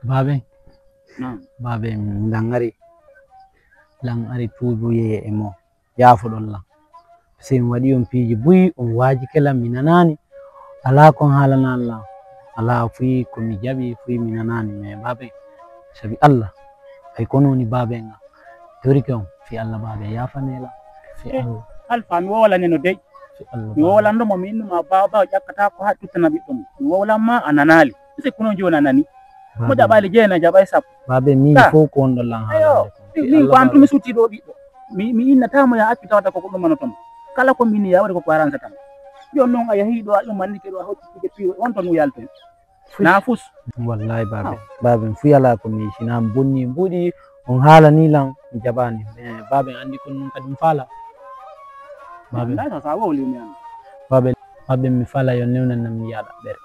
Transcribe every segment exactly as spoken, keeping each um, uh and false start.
Baaben, baaben, lan ari, lan ari tuubuye e mo, yaafoɗon lan. Sey mi waɗi on piiji buy, on waajike lan, mi nanaani. Alaa kon haalanaan lan. Alaa fuy ko mi jaɓi, fuy mi nanaani. Mais baaben, sabi Allah, ay kono woni baaben an. Torike on, fi Allah baaben, yaafanee lan. Fi Allah. Alfa, mi wowlaneno dey. Fi Allah mi baaben. Wowlanno mo, mi innuma baawo baawo ƴakkata ko haa tuttana ɓiɗɗo mum. Mi wowlan ma, a nanaali. Mise kono jooni a nani. Mo jaɓaali jeena, jaɓay sappo. Baabe, min fof ko on ɗo lan haalande kon. Min ko an tun mi sutti ɗo ɓiɗɗo. Mi mi innata mo ya accu tawata ko ko ɗum manoton. Kala ko min ya waɗi ko ko aransata mo. Jooni noon a yahii ɗo a ɗum mannike ɗo a hotti tike piiwo on ton o yaltoy. Na fus. Wallahi baabe. Baabe, fuu yalaa ko mi sina mi bonni mbuɗi on haalani lan mi jaɓaani. Mais baabe anndi kon nun kadi mi faala. Baabe. Ndaa sa wowli mi an. Baabe. Maɓɓe mi fala yo newnan mi yaha ɗaɓɓere.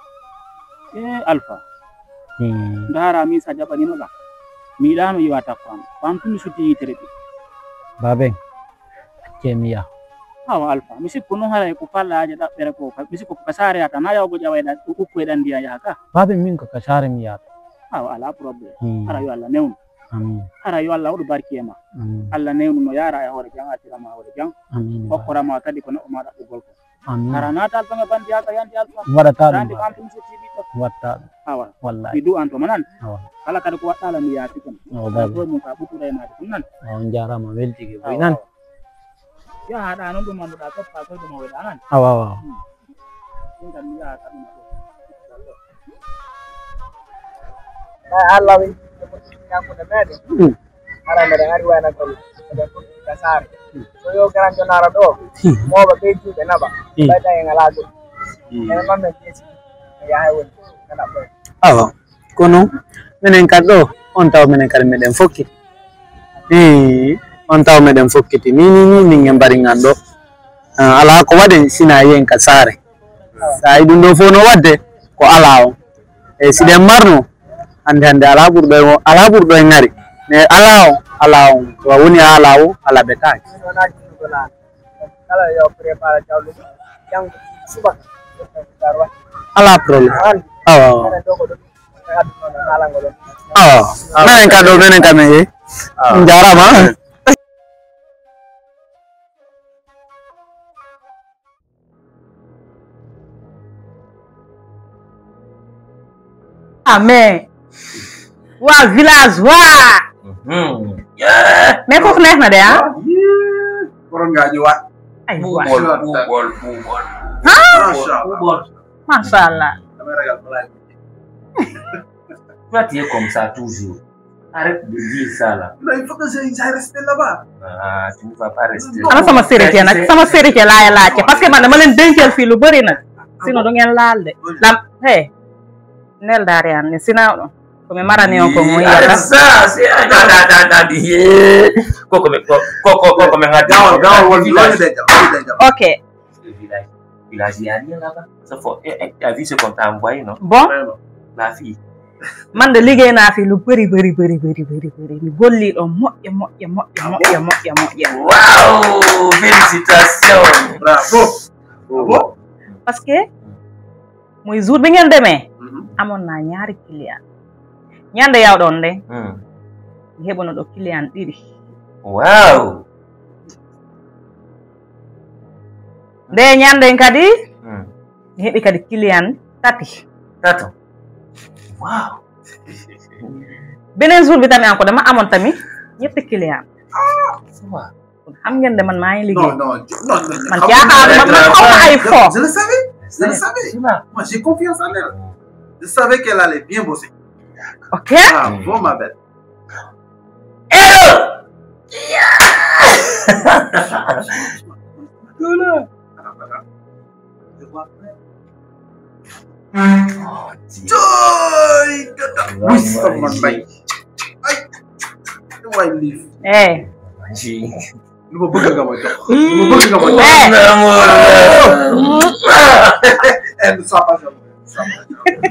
E Alfa. Hmm. Ndaara mi sa jaɓanino ɗa. Mi yiɗano yiwa takko am. Ko am tun mi sutti yitere ɗi. Baaben, acce mi yaha. Awa Alfa, mi sikku noon haray ko fallaaje ɗaɓɓere ko ka mi sikku ko ka saare yata na yawgo ƴawayɗa ukkoyɗa ndiya yaha ka. Baaben min ko ka saare mi yata. Awa ala problème. Hmm. Hara yo Allah newnu. Amin. Hara yo Allah waɗu barki e ma. Amin. Allah newnu no yaara e hoore jam, artira ma hoore jam. Amin. Hokkora ma kadi ko neɗɗo ma ɗaɓɓugol ko. Amin. Hara naata alfaga bandi alfa yanti alfa. Mi waɗata ɗum. Randi ko an tun sotti ɓiɗɗo. Mi watta ɗum. Awa. Wallahi. Mi du'an to manan. Awa. Kala kadi ko waɗɗa la mi yaati kon. Awa, baba. Ko mun ka ɓuttu raynaade ɗum nan. Awa, on jaaraama weltike boy nan. Awa. Yahaɗa noon ɗum annduɗa toppa koye ɗum hoyɗa nan. Awa, awa. Hmm. Ɗum tan mi yaha ka ɗum ɗo. Ay Allah wi. Kanko ne meɗen. Hmm. Hara meɗen ari wayna kon meɗen fof ka saare. So yo garan jonaara ɗo mooɓa ɓe juuɗe naɓa. Ɓayta en alaa goɗɗum. Ene noon men jeesi e yaha e woni kana ɓoy. Awa, kono minen kadi ɗo on taw minen kadi meɗen fokkiti. Ii, on taw meɗen fokkiti ni ni ni min en mbari ngan ɗo. Ah, alaa ko waɗen sina yen ka saare. Sa yi ɗum ɗo fof no waɗde ko alaa on. E si ɗen marno hannde hannde alaa ɓurɗo e alaa ɓurɗo e ngari mais alaa on alaa on to a woni a alaa o alaa ɓetaaki. Kala yo prépare jawle janngo subaka. Alaa problème. Awa awa. Awa. Menen ka ɗo menen ka men yehi. Min jaaraama. Ah, mais waa village waa. Mais kooku neex na de ah. Borom ngaa ñëwaat. Ay waay. Buubol buubol buubol. Ah. Macha Allah. Macha Allah. Damay ragal balaa ñu. Toi tu es comme ça toujours. Arrête de dire ça là. Non, il faut que je, j'aille rester là-bas. Ah, tu ne vas pas rester. Ana sama sérité nag sama sérité laay laajte parce que man dama leen dencal fii lu bëri nag. Sinon du ngeen laal de. Lam he. Nel daari an ni sina ɗum. Ko mi marani on ko mo yiyata. Ça c'est da da da da di. Koko me koko koko me ngati. Gawa gawa wol wol de jam wol de jam. Ok. Le village. Village, il y a rien là-bas. Ça faut, eh, eh, t'as vu ce qu'on t'a envoyé, non? Bon. La fille. Man de liggéey naa fi lu bëri bëri bëri bëri bëri bëri mi golli ɗo moƴƴa moƴƴa moƴƴa moƴƴa moƴƴa moƴƴa. Wow, félicitations. Bravo. Bravo. Parce que muy jour bi ngeen demee amoon naa ñaari client ñande yawɗon nde mi heɓuno ɗo client ɗiɗi. Wow. Nde ñanden kadi mi heɓi kadi client tati. Tato. Wow. Benen jour bi tami an ko dama amon tami ñetti client. Xam ngeen de man maa ngi liggéey. Non, non, non, non. Man caaxaan man man xaw ma ay fo. Je le savais. Je le savais. Moi, j'ai confiance en elle. Je savais qu'elle allait bien bosser. Ok. Ah, bon, ma belle. Joy, gata. Oui, sama man bay. Ay. Way lif. Eh. Lu ma bëgg nga ma jox. Lu ma bëgg nga ma jox. Eh. Eh, ne sois pas jaloux.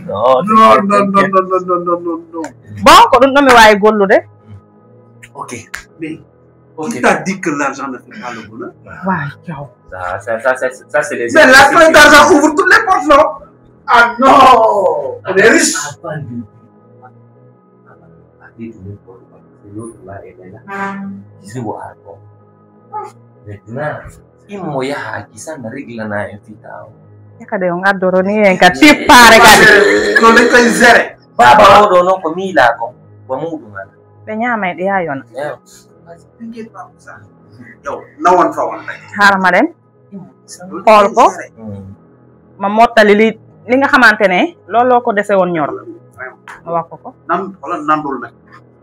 Non, non, non, non. Bon, ko ɗum ɗo mi waawi gollude. Ok. Mais qui t'a dit que l'argent ne fait pas le bonheur? Waaw, yow. Ça, ça, ça, ça, ça, c'est les... Mais la clé d'argent ouvre toutes les portes, non? Ah non, on est riche. Ɗiɗi ɗum ko ɗum, c'est l'autre là est là. Gis nga ko. Maintenant, il mo yaha gis na réglana en fita o. Kadi on addoro ni en ka tippare kadi. Non, dañ koy gérer. Baba o ɗo noon ko miila ko. Wa muɗum ala. Ɓe ñaama e ɗiya yona. T'inquiète pas pour ça. Yow, nawan fa wan rek. Xaaral ma dem. Xool ko. Ma mottali li li nga xamante ne looloo ko dese woon ñor. Ma wax ko ko. Nan xoolal nandul nag.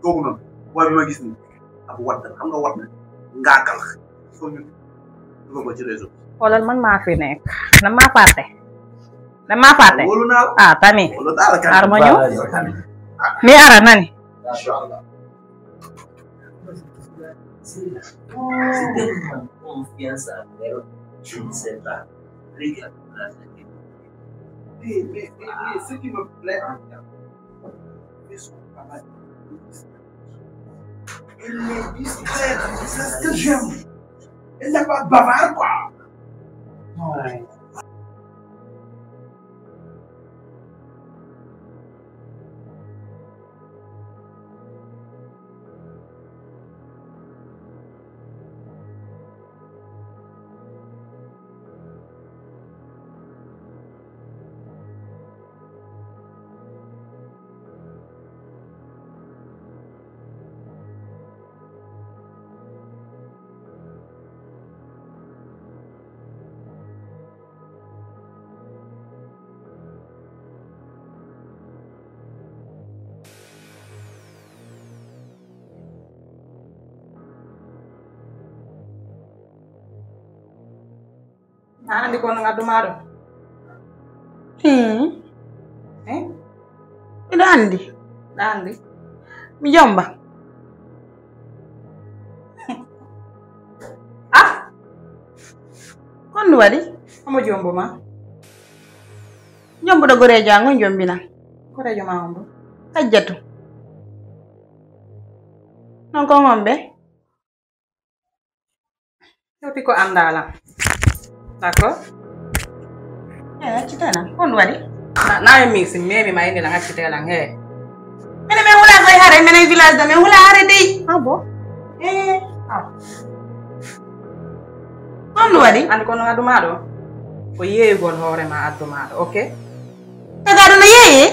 Kooku noonu, booy bi ma gis ni ab wat la, xam nga wat la, ngaaka la. Foo ñu dugal ko ci réseau. Xoolal, man maa fi nekk. Na maa fàtte. Na maa fàtte. Wóolu naa la. Ah, tamit. Wóolu naa la kan. Xaar ma ñëw. Yow tamit. Mi ara nani? Incha Allah. C'est tellement confiance envers, je ne sais pas. Regarde la tête. Mais, mais, mais, mais ce qui me plaît, c'est son travail. Elle est discrète, c'est ce que j'aime. Elle n'est pas bavarde, quoi. Ouais. A andi ko no ngaddu ma ɗo? Hmm. Eh? Miɗo andi. Ɗa andi? Mi jomba. Ah! Kon no waɗi? Omo jombo ma? Jombuɗo goreejo an on jombina. Goreejo ma on bo? Hajjatu. Non ko ngon ɓe? Hewti ko anndalan. D'accord? Eh, accitelan. Kon waɗi? Na, na e mix, memi ma indi lan accitelan, he. Mene men hula koy hare, mene village da men hula hare dey. Ah bon? Eh, ah. Kon waɗi? Andi kono aduma ɗo. Ko yeeyugol hoore ma adduma ɗo, ok? Tagaɗo no yeeye?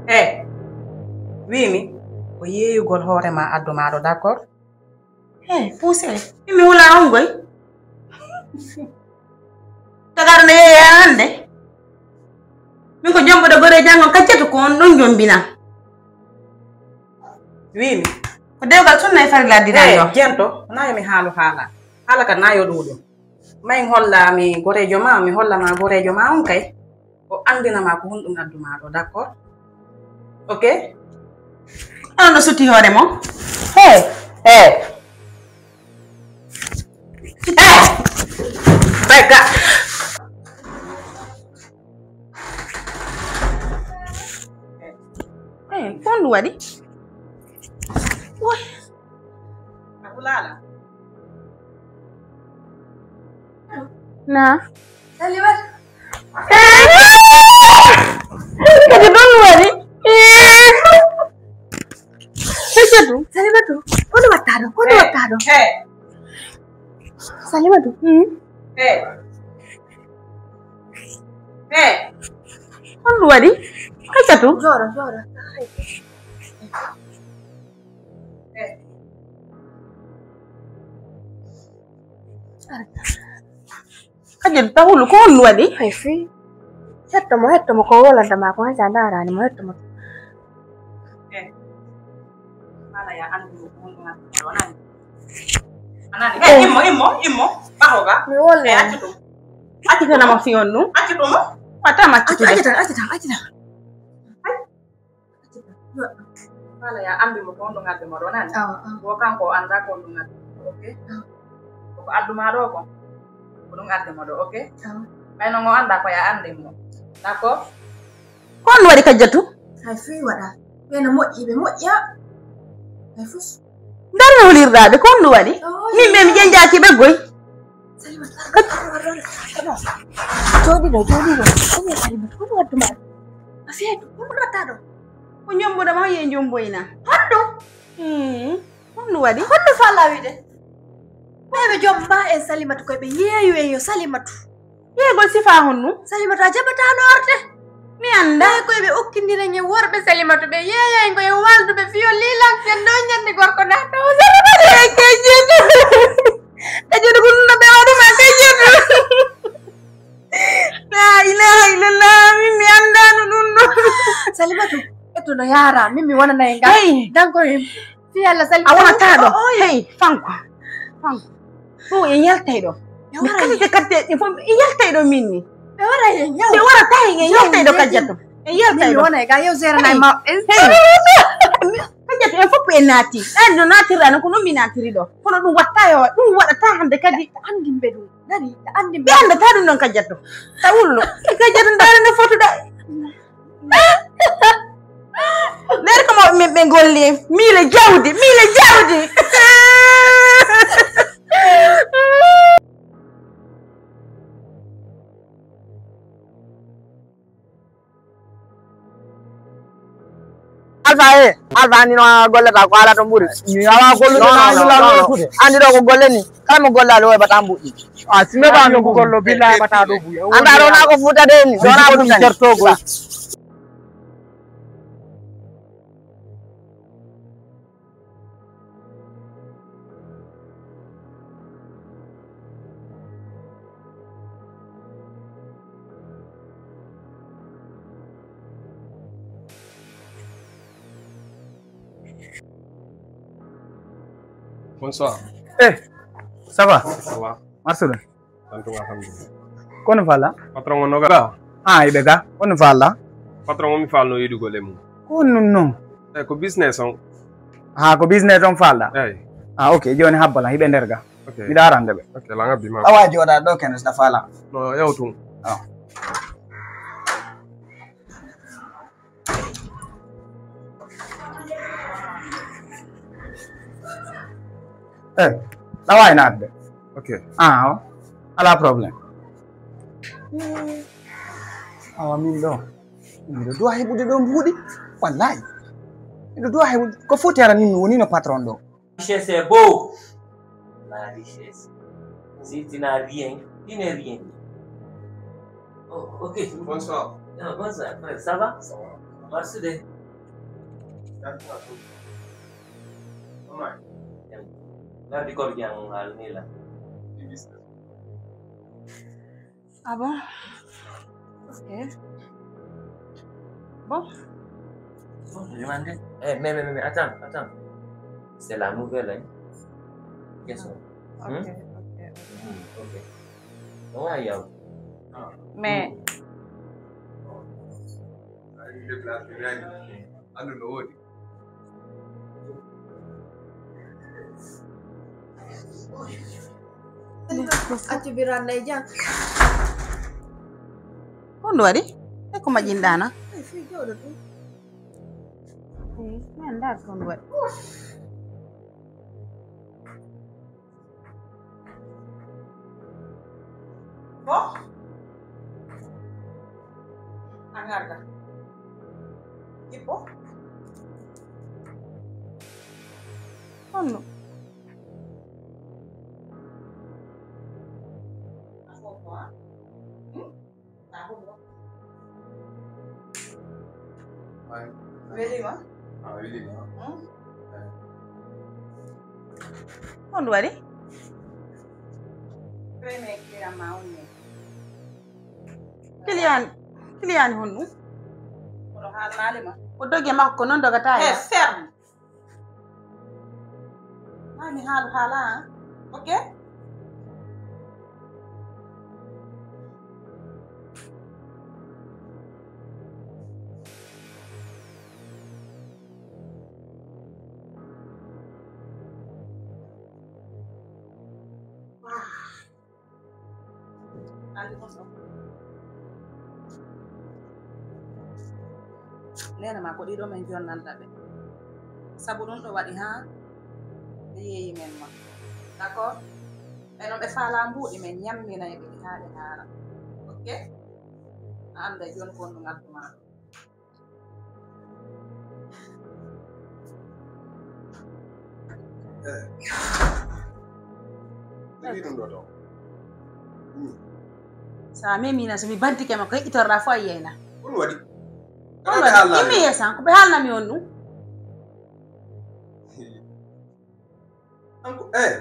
Eh, wimi, ko yeeyugol hoore ma adduma ɗo, d'accord? Hey, poussez. Mi wula on goy. Tagaɗo no yeeya hannde. Min ko jombuɗo gore janngo kaccatu ko on ɗon jombina. Wimi. Ko dewgal sunna e farilla dina yo. Jento, nayo mi haalu haala. Haala ka nayo ɗuɗum. May holla mi gorejo ma, mi holla ma gorejo ma on kay. O anndina ma ko honɗum addu ma ɗo, d'accord? Ok? Onon no sutti hoore mon. Hey, hey. Hey! Hey, ko honɗum waɗi? Woy. Abulala. Na. Salimat. Kadi ɗon wari. Salimatu, kono wattaɗo, kono wattaɗo. Salimatu. Kono waɗi? Haysatu. Jooɗo, jooɗo. Kadi tawulu ko on waɗi? Hay fii. Hetto mo, hetto mo ko wolanta ma ko, hay sa ndaarani mo, hetto mo. Eh. Mala ya andu mo ko on waɗi. Anani? Eh, immo, immo, immo. Baho ba. Mi wolna. Eh, accu ɗum. Accu tan mo fi on ɗum. Accu ɗum. Wata ma accu. Accu tan, accu tan, accu tan. Wala ya anndi mo ko on ɗum adde mo ɗo nani. Awa, awa. Wo kanko o annda ko on ɗum adde mo ɗo, ok? Awa. Ko addu ma ɗo ko. Ko ɗum adde mo ɗo, ok? Awa. Ɓay non o annda ko ya anndi mo. D'accord? Ko on waɗi kajjatu? Hay fii waɗa. Ɓe no moƴƴi, ɓe moƴƴa. Hay fus. Ndar no holirɗa ɓe, ko on ɗum waɗi? Min ɓe mi jenjaaki ɓe goy. Jooɗi ɗo, jooɗi ɗo. Ko mi Salimata, ko mi waɗdu ma? A fiyay ɗum, ko mi waɗata ɗo? Ko njombuɗo ma, ye njomboyna. Honɗum? Hmm. Honɗum waɗi? Honɗum faalaa wiide? Ɓe ɓe jomba en Salimatu koy ɓe yeeyu en yo Salimatu. Yeegol sifa honɗum? Salimatu a jaɓataano arde. Mi annda. Ɓe koy ɓe okkindira en e worɓe Salimatu ɓe yeeya en ko e walduɓe fiyo lilan sen ɗo ñande gorko naata o Salimatu. Kejjeeɗo. Kejjeeɗo ko ɗum no ɓe waɗuma kejjeeɗo. La ilaha illallah, min mi anndaano ɗum ɗo. Salimatu, ɓetto no yaara, min mi wonana en ngal. Hey. Danko en. Fi Allah Salimatu. A wonata ɗo. Oh, oh, hey, fanko. Fanko. Ɗum en yaltay ɗo. Mi kalite kadde ɗin fof en yaltay ɗo min ni. Ɓe wara en yaw. Ɓe warata hen en yaltay ɗo kajjato. En yaltay ɗo. Wona e ga yew zera nay ma. Kajjato en fof en naati. Ɗan no naatirɗa no ko non mi naatiri ɗo. Kono ɗum watta yo ɗum waɗata hannde kadi. Anndimɓe ɗum. Nani, ta anndi ɓe annda ta ɗum noon ka jatto. Ta wullo. Ka jatto ndaare no fotuɗa. Nder ko mawɓe men ɓe golli. Miile jawdi, miile jawdi. Alfa e Alfa ni no gollata ko ala to mburi. Mi awa gollude na andu la no kude. Andi do ko golle ni kala mo golla lo e bata mbuɗi. A sime ba no ko gollo billahi bata do buya. Anda do na ko futa de ni do na futa ni. Bonsoir. Eh, ça va? Ça va. Marsuɗo. Tantum alhamdulillah. Kono fala? Patron on noga? Ah, ibe ga. Kono fala? Patron on mi falno yidu golle mum. Kono non. Eh, ko business on. Ah, ko business on fala? Eh. Ah, ok, joni habbala hibe nder ga. Ok. Mi darande be. Ok, la ngabi ma. Awa joda do ken sa fala. No, yawtum. Ah. Eh, ɗawa e naatde. Ok. Ah, ala problème. Awa min ɗo miɗo duwa heɓude ɗo mbuuɗi. Wallahi. Miɗo duwa heɓude ko foti ara min mi woni no patron ɗo. Richesse est beau. La richesse, si tu n'as rien, tu n'es rien. Oh, ok. Bonsoir. Ah, bonsoir, frère. Ça va? Ça va. Merci de. Merci. Ah bon? Ok. Bon. Bon, je m'en vais. Eh, mais, mais, mais, mais, attends, attends. C'est la nouvelle, hein? Qu'est-ce que... Ok, hmm? Ok, ok. Hmm, ok. Ouais, il y a... Mais... Hmm. Accu Birane lay jang. Ko ndu waɗi? E ko majjinɗaana? Ay, fii jooɗo ɗum. Eyi, mi anndaa ko ndu waɗi. Bon. A ngarda. Jippo. Honno? A foto, ha? Hmm? Welima? A welima? Hmm? Honɗum waɗi? Premier client ma on ne. Client, client honɗum? Oɗo haalnaali ma? O dogi e makko ko noon dogata e ma? Ferme. Maa mi haalu haala, ha? Ok? Wah. Andi ko so. Neene ma ko ɗiɗo men jonnanta ɓe. Sabu ɗum ɗo waɗi haa ɓe yeeyi men ma. D'accord? Ɓe no ɓe faalaa mbuuɗi men ñamminay ɓe haa ɓe haara. Ok? A annday jooni ko honɗum ngaddu maa ɗo. Eh. Ɗum ɗo ɗo. So a memii na, so mi bantike ma, ko heɓitorɗaa fof a yiyay na. Ɗum waɗi. Ɗum waɗi. Immi yeesan, ko ɓe haalnami on ɗum. An ko, eh.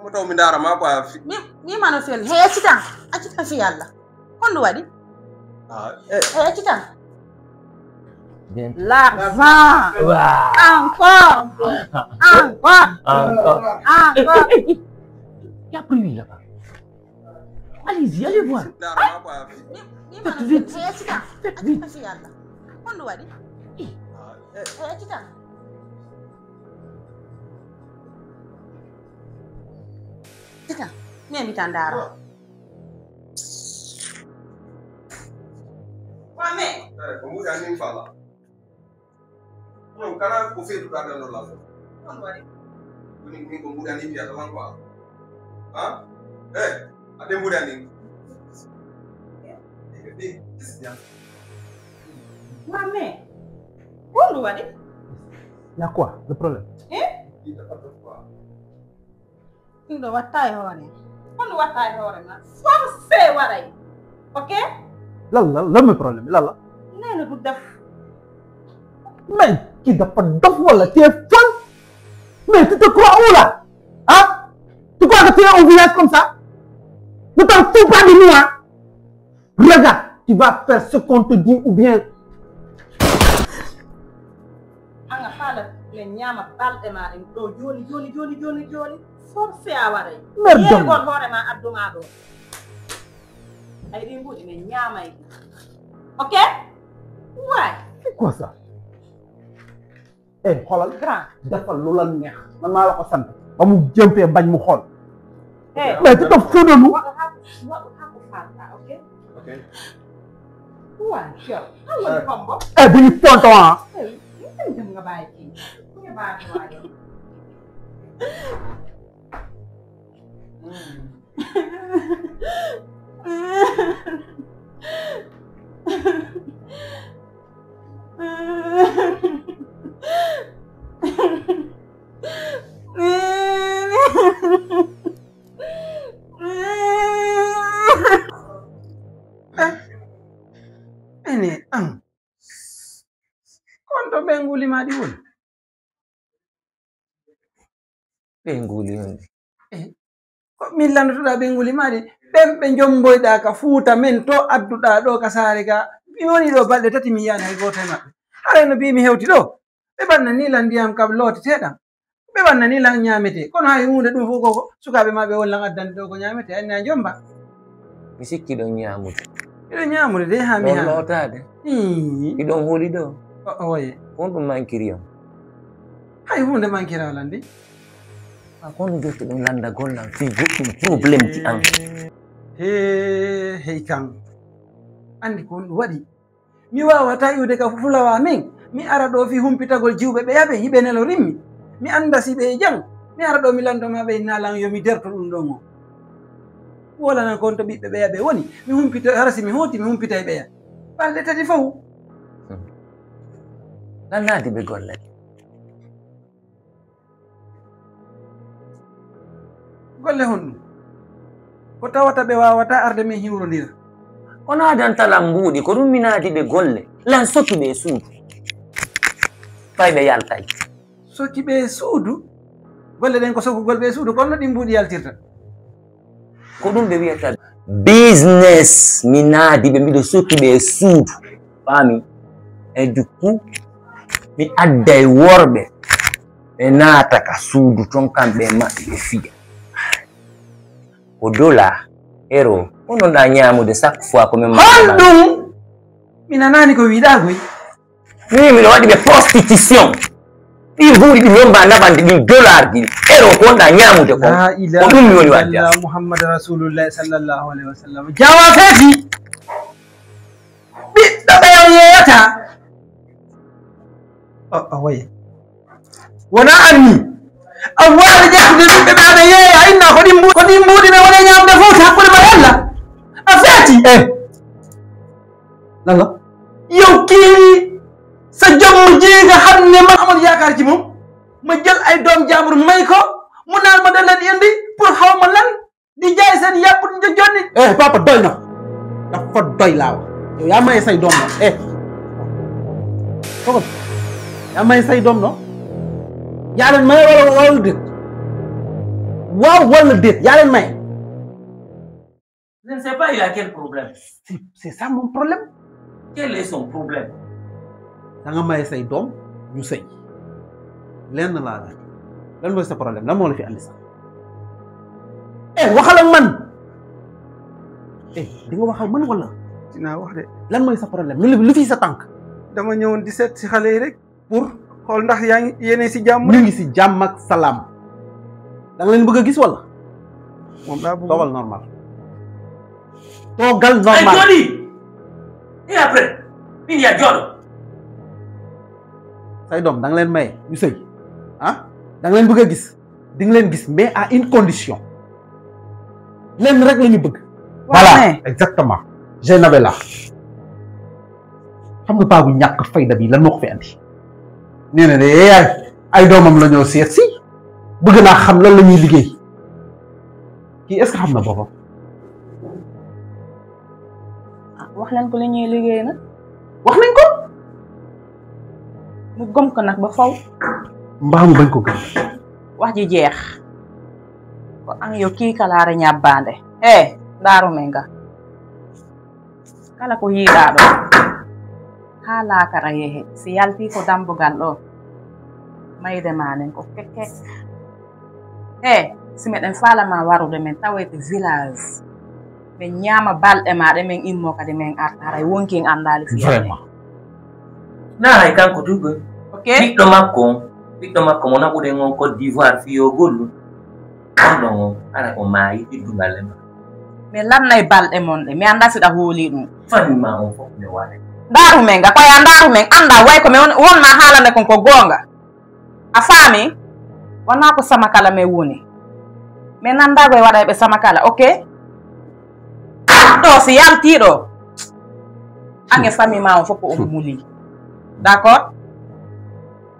Mo taw mi ndaara ma ko a fi. Mi, mi mano fen. He accitan. Accitan fi Yalla. Honɗum waɗi? Ah, eh. He accitan. Bien. L'argent. Wow. Encore. Encore. Encore. Encore. Il y a plus là-bas. Allez-y, allez voir. Faites vite. Faites vite. Honɗum waɗi? Eh. He accitan. Tita, mi yami tan ndaara. Wame. Eh, ko mbuɗa nin fala. Non, kala ko feetuɗa tan no lafa. On waɗi. Woni min ko mbuɗa nin fiyata man ko. Ha? Eh, ade mbuɗa nin. Eh, eh, eh, eh. Wame. Honɗum waɗi? Il y a quoi le problème? Eh? Ɗum ɗo watta e hoore. Honɗum watta e hoore ma? Forcé waray. Ok? Lalla, lan mooy problème bi, lalla? Neena bu def. Mais kii dafa dof wala t'es folle? Mais tu te crois où là? Hein? Tu crois que tu es au village comme ça? Ne t'en fous pas de nous, hein? Regarde, tu vas faire ce qu'on te dit ou bien. Anga fala le nyama balde ma en do joni joni joni joni joni. Forcé a waray. Merde. Yergol hoore ma adduma do. Ay di mbudi ne nyama yi. Ok? Ouais. C'est quoi ça? Eh, xoolal grand, defal lu la neex, man maa la ko sant. Ba mu jëm fee bañ mu xool. Eh, mais tu te fous de nous. Waɗu haa ko, waɗu haa ko faata, ok? Ok. Waaw, yow. An woni kombo? Eh, bu ñu fonto, ah. Eh, ñu dem nga bàyyi kii. Ñu bàyyi ko, waaye. Ene an. Kon to ɓe nguli ma ɗi woni. Ɓe nguli on ɗi. Eh, ko min landotoɗa ɓe nguli ma ɗi. Ɓen ɓe jomboyɗa ka fuuta men to adduɗa ɗo ka saare ga. Mi woni ɗo balɗe tati mi yiyani hay gooto e maɓɓe. Haray no mbi mi hewti ɗo. Ɓe ɓanna ni lan ndiyam kam looteteɗam. Ɓe ɓanna ni lan ñaamete. Kono hay huunde ɗum fof koko sukaaɓe ma ɓe won lan addande ɗo ko ñaamete. Anni a jomba. Mi sikki ɗon ñaamude. Miɗon ñaamude de ha mi ha. Lootaade. Miɗon holi ɗo. Oye. Ko honɗum mankiri on? Hay huunde mankira lan de. A kono jotti ɗum lanndagol lan fii goɗɗum problème ti an. He hey kan. Anndi ko honɗum waɗi. Mi waawataa iwde ka fulawa men, mi ara ɗoo fii humpitagol jiwɓe ɓeya ɓen, hiɓe nelorimmi. Mi anndaa si ɓe e jam, mi ara ɗoo mi lanndoo ma ɓe, naa lan yo mi derto ɗum ɗon o. Woola nan kon to ɓiɓɓe ɓeya ɓe woni, mi humpita, hara si mi hooti, mi humpitay ɓeya. Balɗe tati fow. Lan naadi ɓe golle. Golle honɗum? Ko tawata ɓe waawataa arde min hiwrondira. Ko naadanta lan mbuuɗi, ko ɗum mi naadi ɓe golle. Lan soki ɓe e suudu. Fay ɓe yaltay. Soki ɓe e suudu? Golle ɗen ko sokugol ɓe e suudu, kono no ɗin mbuuɗi yaltirta. Ko ɗum ɓe wiyata business. Mi naadi ɓe, miɗo soki ɓe e suudu. Faami? E du coup, mi adday worɓe, ɓe naata ka suudu ton, kamɓe e maɓɓe ɓe fija. Ko dola, euro, ko non ɗa ñaamude chaque fois ko men. Hol ɗum? Mi nanaani ko wiɗa koy. Min miɗo waɗi ɓe prostitution. Ɗi mbuuɗi ɗi lomba naɓande ɗin dollar ɗin, euro ko wonɗa ñaamude ko. Ko ɗum mi woni waɗde. Muhammad Rasulullah sallallahu alaihi wasallam. Jawa feti. Ɓiɗɗo ɓeyo yeeyata. O o waye. Wona anni. A waawi ƴettude ɓiɓɓe ɓe aɗa yeeya, a inna ko ɗin mbu- ko ɗin mbuuɗi ɓe woni ñaamde fof hakkunde ma e Allah. A feeti. Eh. Lalla. Yow kiiwi sa jommu jeega hanne ma amon yaakaar ci moom. Ma jël ay doom jàmbur may ko, mu naan ma da leen indi pour xaw ma lan, di jaay seen yàpp di jonni. Eh, papa, doy na. Dafa doy laa wax. Yow yaa maye say doom, non? Eh. Kooku, yaa maye say doom, non? Yaa leen maye wala, wala déet? Waaw wala déet? Yaa leen maye? Je ne sais pas, il a quel problème? C'est, c'est ça mon problème. Quel est son problème? Da nga maye say doom, ñu sëy. Lenn laa la. Lan mooy sa problème? Lan moo la fi andi sax? Eh, waxal ak man. Eh, di nga waxal man wala? Dinaa wax de. Lan mooy sa problème? Lu, lu fi sa tànk? Dama ñëwoon di seet si xale yi rek pour xool ndax yaa ngi, yéen a ngi si jàmm. Ñu ngi si jàmm ak salaam. Da nga leen bëgg a gis wala? Moom laa bëgg. Toogal normal. Toogal normal. Ay, Jody. Et après, il y a Jody. Say doom, da nga leen maye, ñu sëy. Ah? Da nga leen bëgg a gis. Di nga leen gis, mais à une condition. Lenn rek la ñu bëgg. Waaw, voilà, mais exactement. Jeynaba la. Xam nga paa bu ñàkk fayda bi, lan moo ko fi andi? Nee na de, ay, ay doomam la ñoo seet si. Bëgg naa xam lan la ñuy liggéey. Kii, est-ce que xam na boppam? Ah, wax leen ko li ñuy liggéey nag. Wax nañ ko. Mu gëm ko nag ba faw. Mbaa mu bañ ko gëm. Wax ji jeex. Ko an yo kii kalaare ñabbaande. Eh, daaru men nga. Kala ko yiiɗaaɗo haa laakara yehe, si yaltii ko dambugal ɗo, mayde ma nen ko kekke. E si meɗen faalama warude, men tawoyte village, men ñaama balɗe ma ɗe, men immo kadi men arta, haray wonki en anndaali fiya. Vraiment. Na hay kanko duuɓi. Ok. Ɓiɗɗo makko on, ɓiɗɗo makko mo naɓuɗen on Côte d'Ivoire fiyogol ɗum. On ɗon on, hara o maayi, ɓiddungal e ma. Mi lannay balɗe mon ɗe, mi anndaa si ɗa hoolii ɗum. Famille ma on fof mi waɗay. Ndaaru men ga, ko ya ndaaru men, anndaa way ko mi won, won ma haalande kon ko goonga. A faami? Wonaa ko sama kala men woni. Men anndaa ko e waɗayɓe sama kala, ok? Ɗo si yaltii ɗo, an e famille ma on fof ko on muli. D'accord?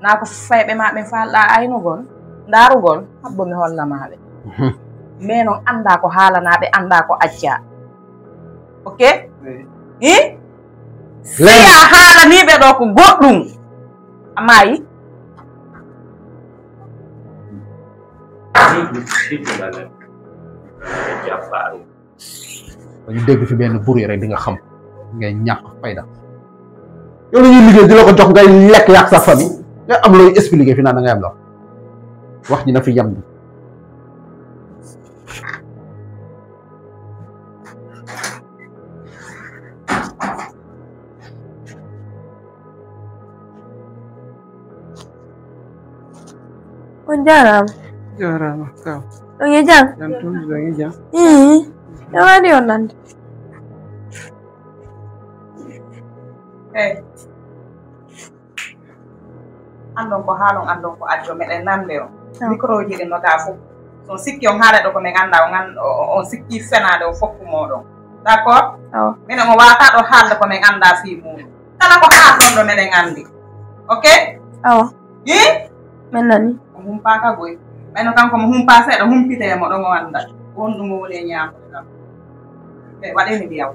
Naa ko fayɓe ma ɓen faalɗaa aynugol, ndaarugol, habbo mi holla ma ɓe. Mhm. Mais non anndaa ko haalanaa ɓe, anndaa ko accaa. Ok? Oui. Hi? Leer. Si a haalanii ɓe ɗo ko goɗɗum, a maayi. Ba ñu dégg fi benn bruit rek di nga xam ngay ñàkk fayda. Yow la ñuy liggéey di la ko jox ngay lekk yàq sa famille, nga am looy expliquer fi naan da ngay am la wax ji na fi yem. On jaaraama. Jaaraama, kaw. On e jam? Jam tun, on e jam? Ii, e waɗi on nande. Hey. Anndon ko haalon, anndon ko acco, meɗen nande on. Awa. Micro ji ɗin no gaa fof. So on sikki on haalay ɗo ko men anndaa, on an-, o-, o-, on sikki fenaade on fof ko mooɗon. D'accord? Awa. Minen on waawataa ɗo haalde ko men anndaa fii muuɗum. Kala ko haalɗon ɗo meɗen anndi. Ok? Awa. Hi? Men nani. O humpaaka goy. Ɓayno kanko mo humpaa seeɗa, humpitee mo ɗon o annda. Won ɗum o woni e ñaamude kam. Ɓe waɗee mi mbiyaw.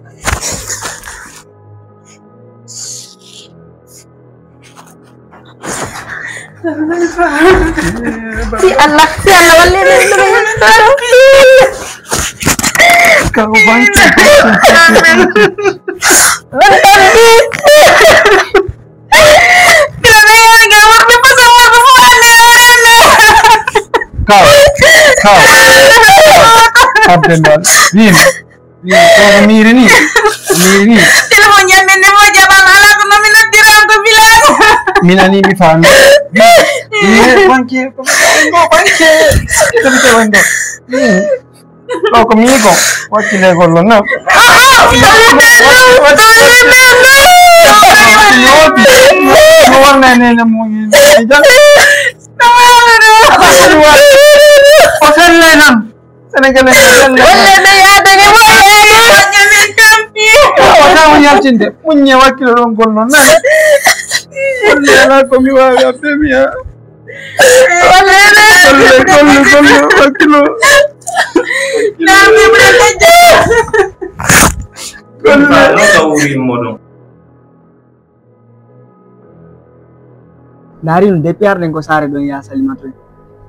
Si Allah, si Allah walli min ɗum. Kaw banki. Kaw, kaw. Abdel Wal. Min. Min, ko no miiri ni? Miiri ni? Téléphone ñande nde mo jaɓaama, alaa ko no mi noddiraa ko bilaano. Mi nani, mi faami. Min, banki, ko mi tawi ɗo, banki. Ko mi tawi ɗo. Min. Ɗo ko mi ko, wakkile gollo na. Ah, ah, mi tawi ɗo, mi tawi ɗo. Mi wonno e nene mum, mi jam. O sellay tan. Sénégalais, Sénégalais. Wonde no yaadake mo e yaade. Wonde min tampi. O tan o yaltinde. Muññe wakkilo ɗon gol noon. Nani? Wonde alaa ko mi waawi abbe mi yaa. Golle, golle, golle, wakkilo. Golle. Ɗon ka wuri mo ɗon. Ndaari no, depuis arɗen ko saare ɗon, ya Salimatu en.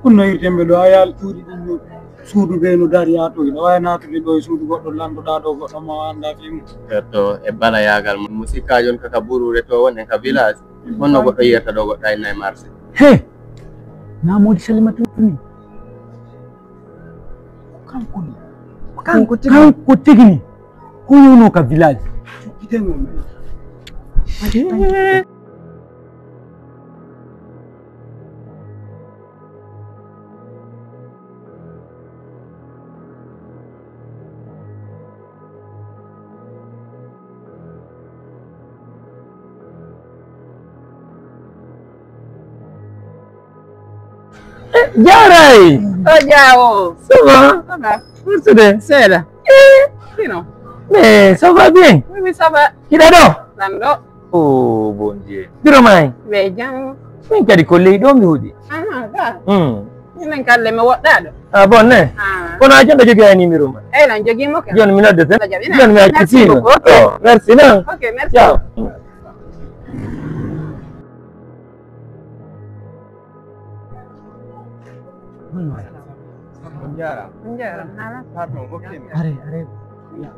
Ɗum no hirten ɓe ɗo, a yaal cuuɗi ɗin no, suudu ɓe no dari haa toy, no waawi naatude ɗo e suudu goɗɗo, lantoɗaa ɗo goɗɗo mo a anndaa fii mum. Perto e balayaagal mo, mo sikkaa jon ka, ka buruure to wonen ka village. Honno goɗɗo yiyata ɗo goɗɗo ayna e marché? He! Naa moodi Salimatu ni. Kanko ni. Kanko tigi. Kanko tigi ni. Ko yewno ka village. Cukkiten mo men. He! Eh, Jaaray! O Jaawo! Ça va? Ça va. Wurtude? Seeɗa. Eh! Kino? Mais ça va bien? Oui, oui, ça va. Hiɗa ɗo? Ɗan ɗo. Oh, bon Dieu. Biro may? Ɓe jam. Min kadi ko ley ɗo mi hoɗi. Ah, ga. Hmm. Minen kadi le mi woɗɗaa ɗo. Ah, bon, ne? Ah. Kono a jonɗo jogii ay numéro ma? Eyi, lan jogii mo kan. Jon mi nodde tan. Jon mi accitiima. Merci beaucoup. Ok. Oh, merci, non? Ok, merci. Ciao. On njaaraama. On njaaraama. Pardon, hokkee mi. Are, are.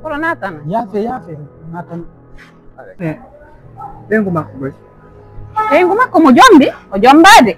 Kono naatan. Yaafe, yaafe. Naatan. Eh, ɓeyngu makko boy. Ɓeyngu makko mo jombi, o jombaade.